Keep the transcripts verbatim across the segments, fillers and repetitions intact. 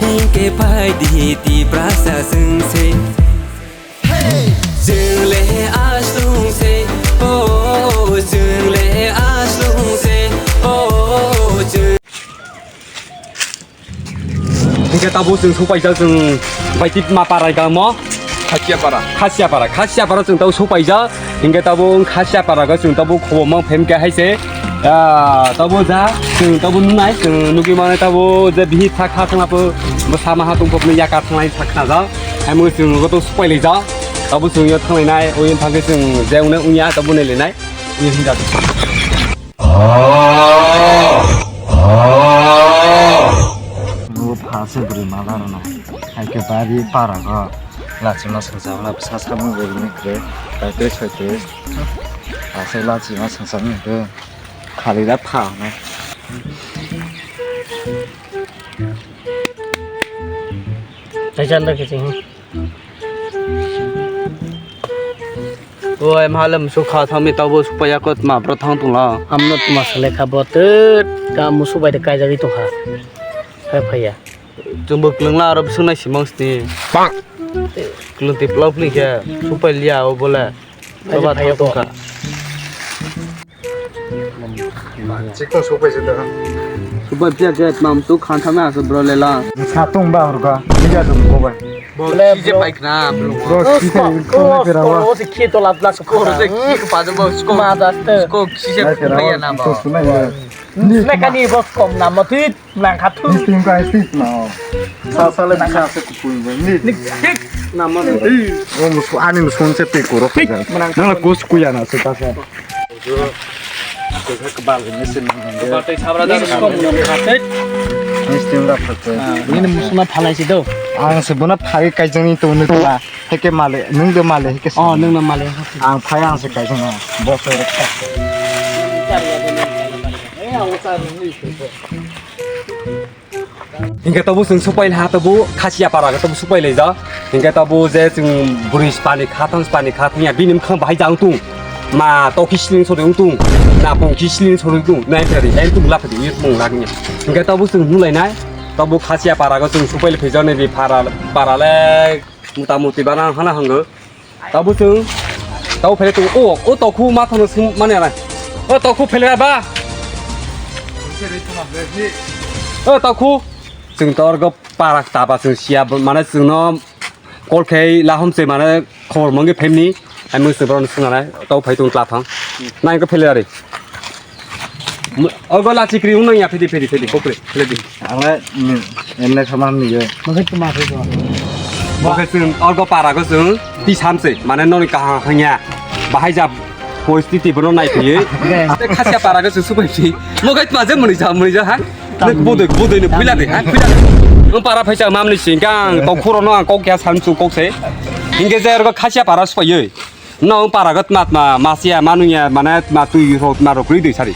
Hingke phai di Tiprasa chwng se. Chwng le aslung se. Oh, chwng le aslung se. Oh, chwng. Hingke tabuk chwng sopaijak chwng bai tip ma parai gamo. Khasiapara. Khasiapara, Khasiapara chwng tabuk sopaijak. Hingke tabuk Khasiapara go chwng tabuk khobor mang phem khe hai se. Ah, tabuk ja chwng tabuk nunai chwng nugwi mane tabuk je bihi thak thak thang abo bwsa maha tongthok ni yakar thanglai thak khna jak. Hai mo chwng go to sopai lai jak. Tabuk chwng yo thanglai nai, oyen thang khe chwng je ungna ungya tabuk nai lai nai. Oyen hinjak. Bo pha se bwrwi mala rwna. Hai khe bari para go. Lachima songsa wngna bwsa samung rwgwini hwnkhe paitris paitris. Asai lachima songsa wngkhe khali da pha hwnwi. Chaijanda khe chini. Oi, mahalem sukha thangmi tabo supaya kot ma bro thang tongla. Amno tuma sale kha bo tet ka musu bai de kaijagwi tongkha. Hai phaiya. Chwngbo kwlwngla aro bising nai simang sini. Bang. Kwlwng twi plau phling khe supai liya o bole. Baba thang tongkha. Chikon supai se da. Supai phiya khe mam tu khan thangna ase bro lela. Sa tong ba hor ka. Ni ja dum ko ba. Bo sije paikna bro. Bro, sije ko ko pera wa. Ko se khie to lat lat ko se khie pa de bo ko. Ma da te. Ko sije paikya na ba. Ni ka ni bo kom na ma tu. Nang kha thu. Ni ting kai sik na. Sa sa le sa se ku pui ba. Ni. Ni tik na ma. O musu ani musu se pe ko ro. Nang la kus ku ya na se ta sa. Kebal ni sin. Kebal tei sabra da. Ni kom no kha te. Ni sting ra pha te. Ni musu na phalai si do. Ang se bona phai kai jang ni to ni ta. Heke male, nung de male heke. Oh, nung na male. Ang phai ang se kai jang. Bo se re. Hingke tabuk chwng supai laha tabuk Khasiapara khe tabuk supai laijak. Hingke tabuk je chwng bwrwi spani khathang spani khathang ya bini bwkhang bahai jang tung. Ma tokhi sling sori tung. Na pongki sling sori tung. Nai thari nai tung lapha di yut mung lagni. Hingke tabuk chwng nulainai. Tabuk Khasiapara khe chwng supai lai phaijaknai di para para le mota moti bana hana hango. Tabuk chwng tabuk phele tung o o tokhu ma thano sum mane na. O tokhu phele ba. O tokhu chwng tor go parak taba chwng sia mane chwngno call khai lahom se mane khobor mangge phemni. Ai mung se bron sung na tabuk phai tung tla thang. Nai go phele ari. Ogo la chikri ung nang ya phedi phedi phedi kokre phedi. Ang le emne khamam ni yo. Mokhe tuma khe ko. Mokhe chwng ogo para go chwng ti samse mane noni kaham hanya. Bahai ja poristiti bono nai phiye. Khasiapara go chwng supai phi. Mokhe tuma je muni ja muni ja ha. Nek bodoi bodoi ne phila de ha phila. Nung para phaisa mamni singkang kok khuro no ang kok ya samsu kok se. Hinge je ogo Khasiapara supai ye. No para gat mat ma masia manuya mane ma twi ro ma ro kri dui sari.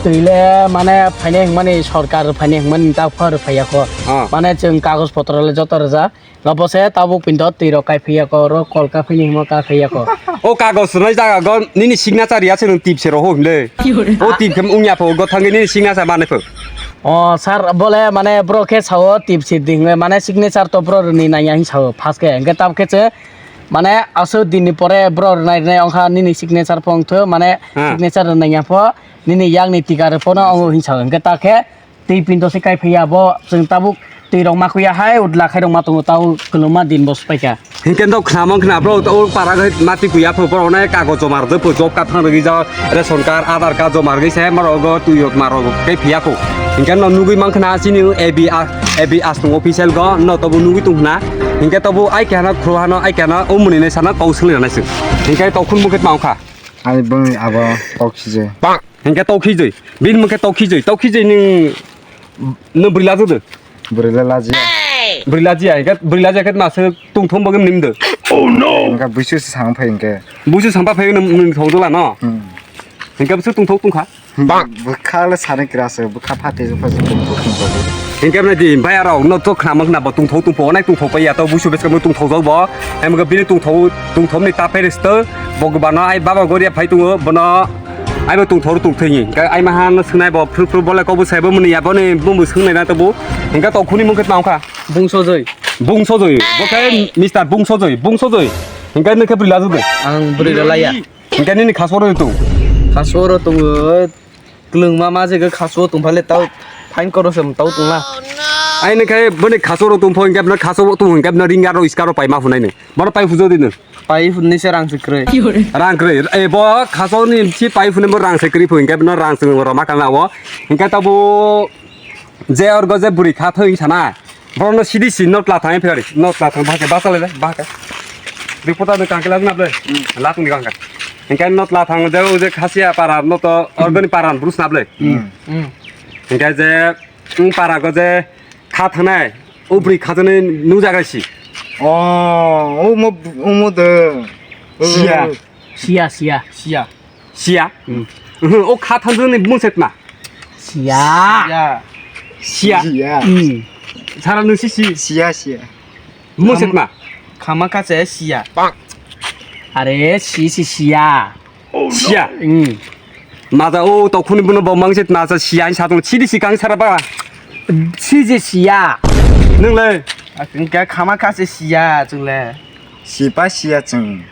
Twi le mane phaine hingmani sorkar phaine hingmani ta phar phaiya ko. Ah. Mane chwng kagoj potro le joto rwja. Lobo se tabuk pinto twi rok kai phaiya ko ro kol ka phini hingmo ka phaiya ko. O kagoj rwnai jaga go nini signature ya se nung tip se ro ho himle. O tip khem ungya pho go thangni nini signature mane pho. O sir bole mane bro khe sao tip sip di hingmai mane signature to bro rwni nangya hing sao first khe hingke tab khe se. Mane aswk dinni pore bro rwnai rwnai ongkha nini signature pho wngthok mane signature rwnai ya pho nini yakni tika rw phono wngo hinsa hwnkhe ta khe twi pinto se kai phaiya bo chwng tabuk twi rok ma kuya hai utla khai rok ma tongo tau kwlwma din bo swpaikha. Hinkhe no khna mang khna bro o para gai mati kuya pho bro ne kago joma rwdi pho job card thang rwgwi ja ration card aadhar card joma rwgwi se ma rok go twi rok ma rok kai phiya pho. Hinkhe no nugwi mang khna chini A B A B astung official go no tobo nugwi tong khna. Hinkhe tobo ai kehana khro hano ai kehana o muni ne sana kau swnglai nai sing. Hinkhe tokhun mukhe tma kha. Ani bwngni abo tokhi je. Hinkhe tokhi joi. Bini mukhe tokhi joi. Tokhi joi ning no bwrwi lajwk de. Bwrwi le laji. Bwrwi laji ai. Hinkhe bwrwi laji khe ma se tungthom bagwi nim de. Oh no. Hinkhe buisu se sang phai hinkhe. Buisu sang phai nim thok dola no. Hmm. Hinkhe buisu tungthok tungkha. Bwkha le sani kra se, bwkha phate jokha se tong tong tong tong. Hinkhe mane di, bai aro no to khna mang khna bo tungthok tungpho, onai tungthok pai ya to busu bes kamo tungthok jok bo. Hem ga bini tungthok, tungthok ni ta peris to, bo bano ai baba goria phai tungo, bono Aibo tongthor tongthwi ni. Hingke ai maha no swngnai bo phru phru bole kobo saibo muni ya boni bumbo swngnai na tobo. Hingke to khuni mungkhe tma wngkha? Bungsojoi. Bungsojoi. Bo khe Mister Bungsojoi. Bungsojoi. Hingke nokhe bwrwi lajugo. Ang bwrwi rwlaiya. Hingke nini khasoro tong. Khasoro tongo. Kwlwngma ma jega khaso tongphale tau fine koro se tau tongla. Aini khai boni khaso ro tongpho hingke bwno khaso tong hingke bwno ring aro iskaro pai ma phunai ni. Bono pai phujo di nung. Pai phunni se rang se kwrwi. Rang kwrwi. E bo khaso ni si pai phunni bo rang se kwrwi phu hingke bwno rang se roma kana o. Hingke tabo je orgo je bwrwi kha thoi sana. Borokno sidi si not la thangwi phiyari, not la thang bahai khe basa le, bahai khe. Reporter no kangkila na ble. Hmm. La thang di kangka. Hingke not la thang je, o je Khasia para, not to organi para, brus na ble. Hmm. Hmm. Hingke je, um, para go je, kha thangnai, o bwrwi kha jani nujak si. Oh, o mo, o mo de. Sia. Sia, sia. Sia. Sia. Hmm. Mhm, o kha thangjani bumung se tma. Sia. Sia. Sia. Sia. Hmm. Sara nung si si. Sia, sia. Bumung se tma. Khama kha se sia. Are si si sia. Sia. Hmm. Maja o tokhuni buno bo mang se tma sa sia sa tong sidi si kang sara ba. Si je sia. Nung le. Ang kha khama kha se sia chwng le. Sipa sia chwng.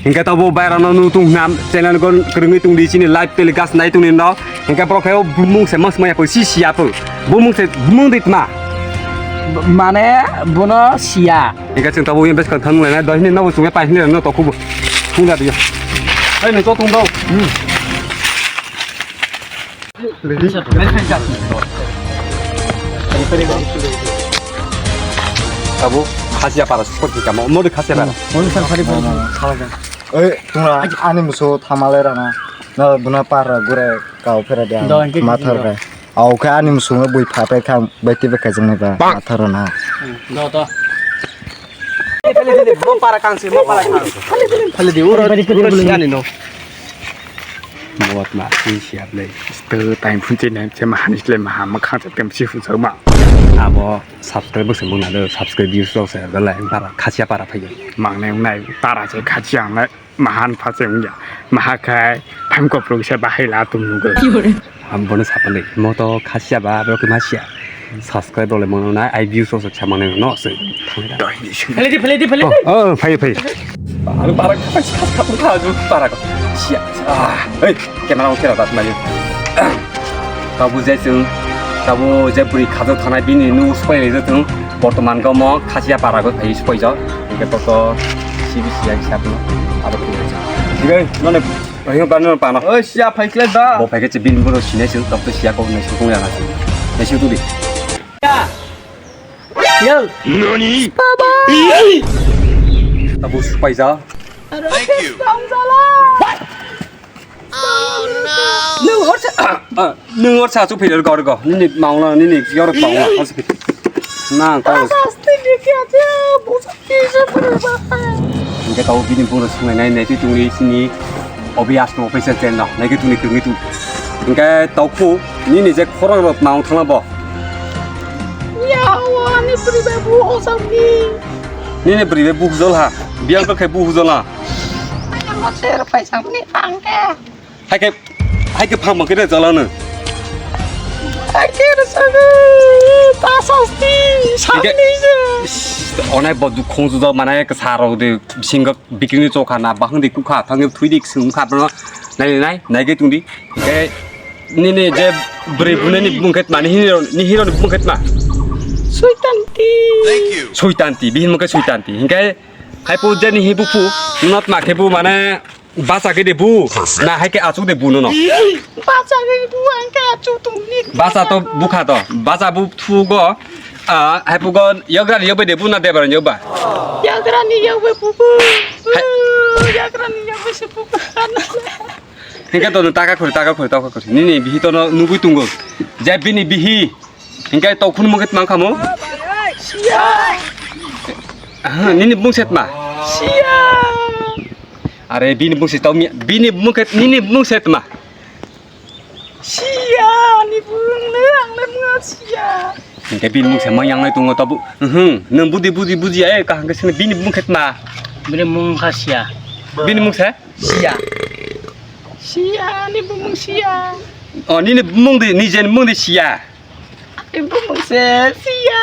Hingke tabo bairano nung tung nam channel gon kwrwngwi tongdi chini live telecast nai tongni no. Hingke borok khe o bumung se mas maya po si sia po. Bumung se bumung di tma. B-, mane bono sia. Hingke chwng tabo yang beskang thang lai na dohini no chwng pai hini no to kubu. Thung da dio. Ai no to tung do. Hmm. Abo Khasia para support di kamo, modi Khasia para. Oi, tungra ani muso thamale rana. Na buna para gure kau phera de. Do, hingke mathar gure. Au khe ani muso bui phapai khang bai tibe khaijang ba mathar rana. Do, do. Phale di, bo para kang si, bo para kang. Phale di, uro, uro sinani no. Mawat ma, si siap le. Sto time phun che nem che ma hanis le ma ha ma khang che tem si fu ma. Abo subscribe se mung na do, subscribe views rok se do le para Khasia para phai. Mang ne nai para che Khasia ang le ma han pha che ung ya. Ma ha khai tham ko pro se ba hai la tum nu go. Am bono sapa le. Mo to Khasia ba bro ke ma sia. Subscribe rok le mano na, I views rok se cha mano no se. Phale di, phale di, phale di. Oh, oh, phai, phai. Aro para khas khas khas khas khas para ko. Sia. Ah, hei, camera on kera dat mayo. Tabu je chwng, tabu je bwrwi khajak thanai bini nu spai le jatwng. Bortoman go mo Khasia para go phai spai jo. Hingke to to sibi siya siya no. Aro phai jo. Sibe none ayo ba no pano. Oi siya phai kle da. Bo phai ke bini boro sinai chwng tok to siya ko nai sukung ya na chwng. Nai sukung di. Yo. Nani? Baba. Tabu spai ja. Thank you. Nung hor sa, ah, nung hor sa chu philor gor go. Nini maung na, nini yor maung na, hor sa phil. Na, ta. Sasti dikhe ache, busa kisa pura ba. Hingke tau bini boro sungai nai nai tu tungri sini. Obi asno officer chen no, nai ke tungri tungri tu. Hingke tau khu, nini je khorang rot maung thangna bo. Ya, ani bwrwi bai bu hojal ni. Nini bwrwi bai bu hojal ha. Biang to khai bu hojal ha. Ang mo ser pai sam ni phang ke. Hai ke, hai ke phang ma kene jala no. Hai ke re sabe. Ta sasti, sam ni je. Onai bo dukhong ju mane ke saro de singa bikini chokha na bahang de kukha thang thui de sung kha no. Nai nai, nai ke tungdi. Ke Nini je bwrwi bunani bumung khe tma, ni hero, ni hero ni bumung khe tma? Suitanti. Suitanti, bihini bumung khe Suitanti. Hinkhe hai po je ni hi buphu, no tma khe bu mane bacha khe de bu, na hai khe achuk de bu no no. Bacha khe bu, ang khe achuk tong ni. Bacha to bukha to, bacha bu thu go, ah, hai po go yagra ni yagbai de bu na debra ni yagba? Yagra ni yagbai bu bu. Hai. Yagra ni yagbai se bu bu. Hinkhe to taka khuri, taka khuri, taka khuri. Nini bihi to no nugui tungo. Je bini bihi. Hinkhe to khun mungkhe tma khamo? Siya. Aha, nini bumung se tma? Siya. Are bini bumung se tau mi, bini bumung khe, nini bumung se tma? Siya, ni bumung le, ang le munga siya. Hinkhe bini bumung se ma yang nai tungo to bu. Mhm, nung budi, budi, budi, eh, kaham khe sini bini bumung khe tma? Bini bumung kha siya. Bini bumung se? Siya. Siya, ani bumung Siya. Oh, nini bumung di, ni jen bumung di Siya. Ani bumung se Siya.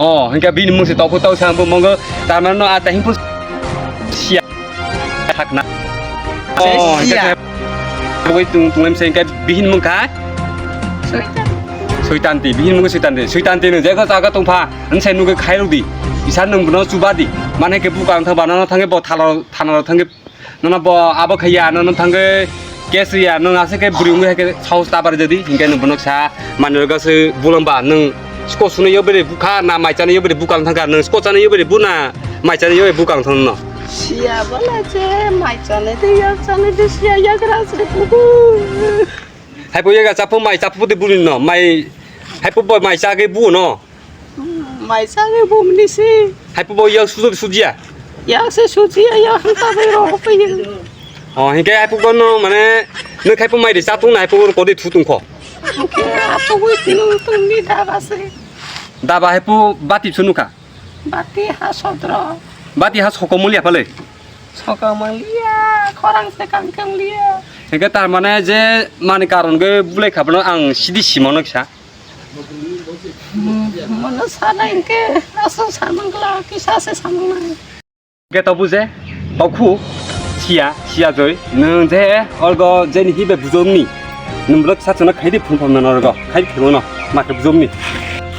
Oh, hingke bini mung se tokhu tau sang bumung go, tar mane no ata hingpu Siya. Thakna. Oh, hingke Siya. Bui tung tung lem se hingke bihin mung kha. Soitan. Soitanti, bihin mung Soitanti. Soitanti no jego jaga tongpha, ang sai nugo khairok di. Isa nung bono chuba di. Mane ke bukang thang bana no thange bo thalo, thana no thange Nono bo abo khaiya, nono thangwi case riya, nwng aswk khe bwrwi wngwi hai khe saos ta barwi jadi, hinkhe nwng bono kisa manwi rwgase bulamba, nwng siko swnwi yo bwrwi bukha na mai chanwi yo bwrwi bukha wng thangkha, nwng siko chanwi yo bwrwi bu na mai chanwi yo bwrwi bukha wng thangno. Siya bala je mai chanwi de yak chanwi de siya yagra aswk bubu. Haipo yagra chapo mai chapo de bwrwi no, mai haipo bo mai chagwi bu no. Mai chagwi bumni si. Haipo bo yak sujo sujiya. Yak se sujiya, yak hanta bai ro hope yin. Oh, hingke haipo bono mane, nwng haipo mai de chatung na haipo kodi thutung kho. Hingke apo gui tinu tungni daba se. Daba haipo bati sunuka. Bati ha sodro. Bati ha soko mulia pale. Soko mulia, khorang se kangkang lia. Hingke tar mane je mani karon ge bulai khabano ang sidi simono kisa. Mono sana hingke aswk samung kla kisa se samung nai. Hingke to buje, okhu, siya, siya joi, nwng je orgo je ni hibe bujomni, nwng blok sa chana khaidi phun phun na orgo, khaidi phun no, ma khe bujomni.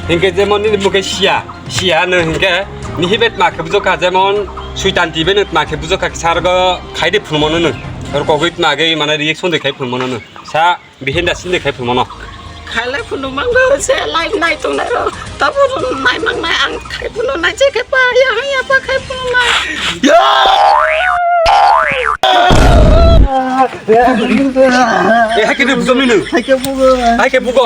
Hingke je moni muke siya, siya nwng hingke ni hibe ma khe bujokha jemon suitan tibe nwng ma khe bujokha kisa orgo khaidi phun mono nwng, orgo git ma ge mana reaction de khai phun mono nwng. Sa Bihinda sinde khai phunmano. Khailai phunu mango se live nai tongnai ro. Tabo nai mangnai ang khai phunu nai je khe pa ya ha ya pa khai phunu nai. E hai khe bugo minu. Hai khe bugo. Hai khe bugo.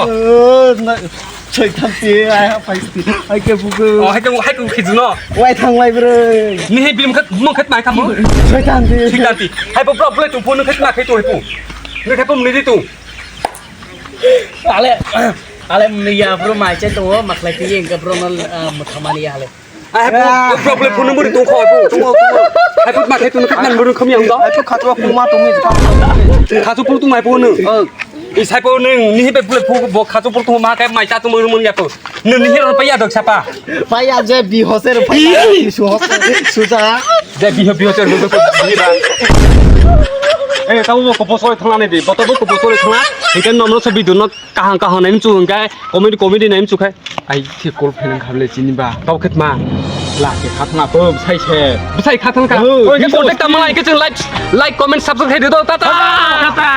Choi thampi ai ha pai sti. Hai khe bugo. Oh hai khe hai khe khijuno. Wai thanglai bre. Ni he bilim khat mung khat mai khamu. Choi thampi. Choi thampi. Hai bo bro bro tu phunu khat na khai tu hai pu. Ni khai pu mni tu. Ale, ale ya bro mai che tongo, maklai ti engka bro no, ah, muthamani ya ale. Ai, hai, problem phone number tong kho, hai, phone. Hai, phone ma khai tong khat nan bro khami ang do. Ai, phone khatwa kuma tong mi. Khatwa phone tong mai phone. Oh. Isai phone nung, ni he problem phone bo khatwa phone tong ma khai mai cha tong mo ya ko. Nini hero pa ya dok sapa. Pa ya je bi hose ro pa ya bi su hose su ja. Je bi ho bi hose ro ko bi ba. Eh, tabo bo ko poso thang ani di. Boto bo ko poso thang. Hingke nomno so video no kahang kahang nai chu hingke comedy comedy nai chu khai. Ai ke kol phenang khable chini ba. Tau khet ma. La ke khat na to sai se. Sai khat thang ka. Oh, oi ke contact ta malai ke chung like like comment subscribe do ta ta. Ta ta.